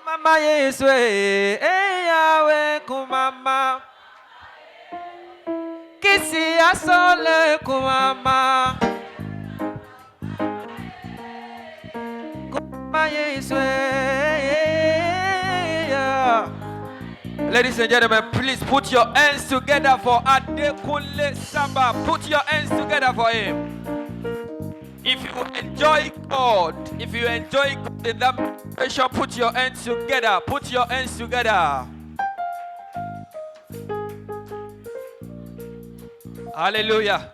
Mama Yesu, eh, Yahweh kumama. Kisi asole kumama. Kumama Yesu, eh, yeah. Ladies and gentlemen, please put your hands together for Adekunle Samba. Put your hands together for him. If you enjoy God, if you enjoy God in that pressure, put your hands together. Put your hands together. Hallelujah.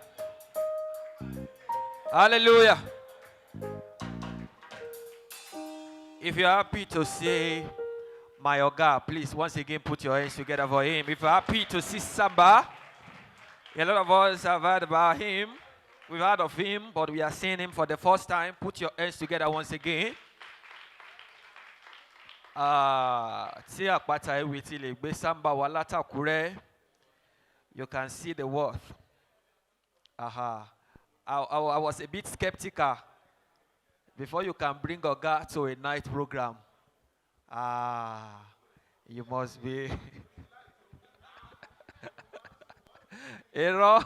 Hallelujah. If you're happy to see my Oga, please once again put your hands together for him. If you're happy to see Samba, a lot of us have heard about him. We've heard of him, but we are seeing him for the first time. Put your hands together once again. Ah, tí Àpáta Ewì ti lè gbé Samba wá látÀkúrẹ́, you can see the worth. Aha. I was a bit skeptical before you can bring Oga to a night program. Ah, you must be. Error.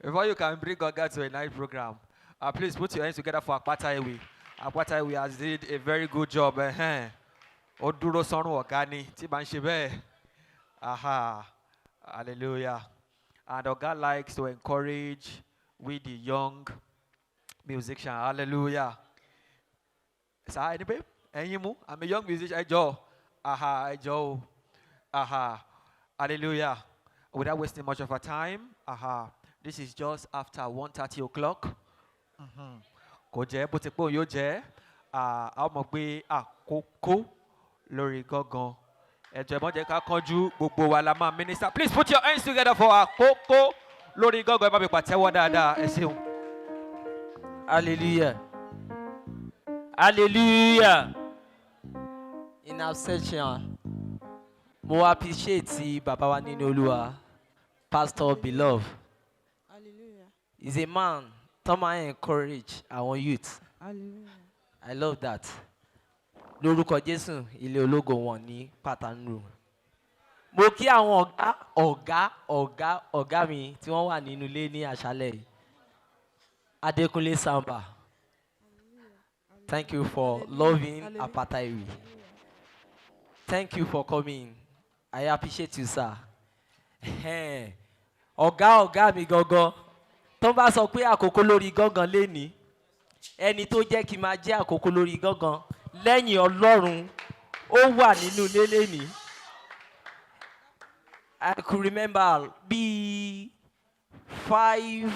Before you can bring Oga to a night program, please put your hands together for Apata Ewi. Apata Ewi has did a very good job. Ó dúró sọ́run ọ̀gá ni tí bá ń ṣe bẹ́ẹ̀. Aha. Hallelujah. And Oga likes to encourage we the young musician. Hallelujah. Sir, anybody? Ẹ̀yin mú? I'm a young musician. Ẹ jọ̀ọ́. Aha, ẹ jọ̀ọ́ o. Aha. Hallelujah. Without wasting much of our time, aha. This is just after 1:30 o'clock. Kò jẹ́ bó ti pé òun yóò jẹ́. Ah, a ó mọ̀ pé àkókò lórí gángan. Ẹ jọ̀ọ́, ẹ má jẹ́ ká kánjú, gbogbo wa la máa minister. Please put your hands together for àkókò lórí gángan. Ẹ bá mi pàtẹ́wọ́ dáadáa. Ẹ ṣeun. Hallelujah. Hallelujah. In absentia, mo appreciate bàbá wa nínú Olúwa, Pastor Beloved. Hallelujah. He's a man tó máa ń encourage àwọn youth. Hallelujah. I love that. Lórúkọ Jésù, ilé ológo wọn ní pàtàkì. Mo kí àwọn ọ̀gá ọ̀gá ọ̀gá ọ̀gá mi tí wọ́n wà nínú ilé ní àṣálẹ̀ yìí. Adekunle Samba. Thank you for loving Apata Ewi. Thank you for coming. I appreciate you, sir. Ẹhẹ́n. Ọ̀gá ọ̀gá mi gangan tó bá sọ pé àkókò lórí gángan lénìí, ẹni tó jẹ́ kí n máa jẹ́ àkókò lórí gángan lẹ́yìn Ọlọ́run, ó wà nínú ilé lénìí. I could remember bíi 5,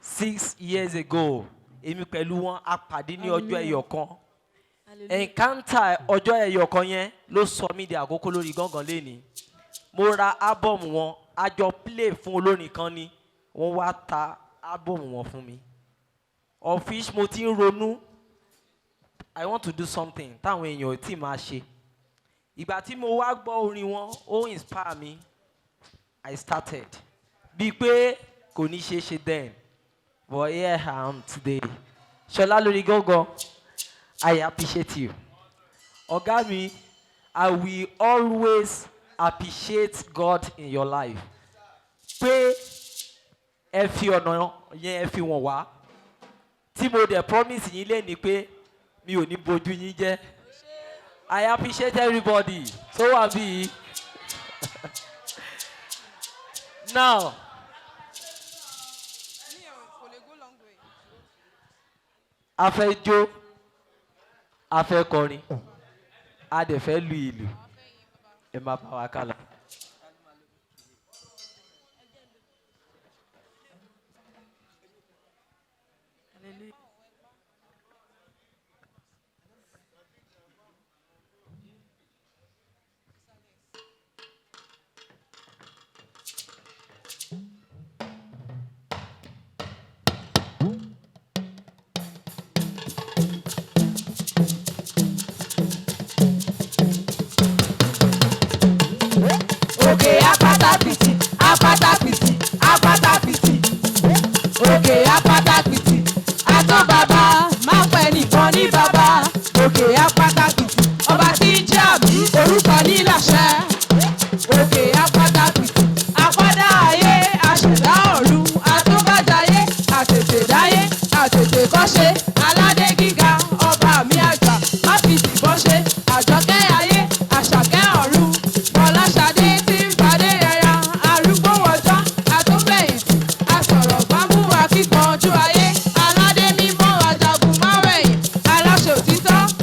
6 years ago, èmi pẹ̀lú wọn a pàdé ní ọjọ́ ẹyọ kan. Encounter ọjọ́ ẹyọ kan yẹn ló sọ mí di àkókò lórí gángan lénìí. Mo ra album wọn, a jọ play fún olórin kan ni wọ́n wá ta album wọn fún mi, of which mo ti ń ronú, I want to do something táwọn èèyàn ò tí máa ṣe. Ìgbà tí mo wá gbọ́ orin wọn, ó inspire me. I started bíi pé kò ní ṣe é ṣe then, but here I am today. Ṣọlá lórí gángan, I appreciate you. Ọ̀gá mi, I will always appreciate God in your life pé ẹ fi ọ̀nà yẹn, ẹ fi wọ̀n wá, tí mo dẹ̀ promise yín lẹ́ni pé mi ò ní bojú yín jẹ́. I appreciate everybody tó wà bí now. Mi ò kò lè go long way. A fẹ́ jó, a fẹ́ kọrin, a dẹ̀ fẹ́ lu ìlù. Ẹ má bá wa kálọ. Hallelujah. Thank Sọ.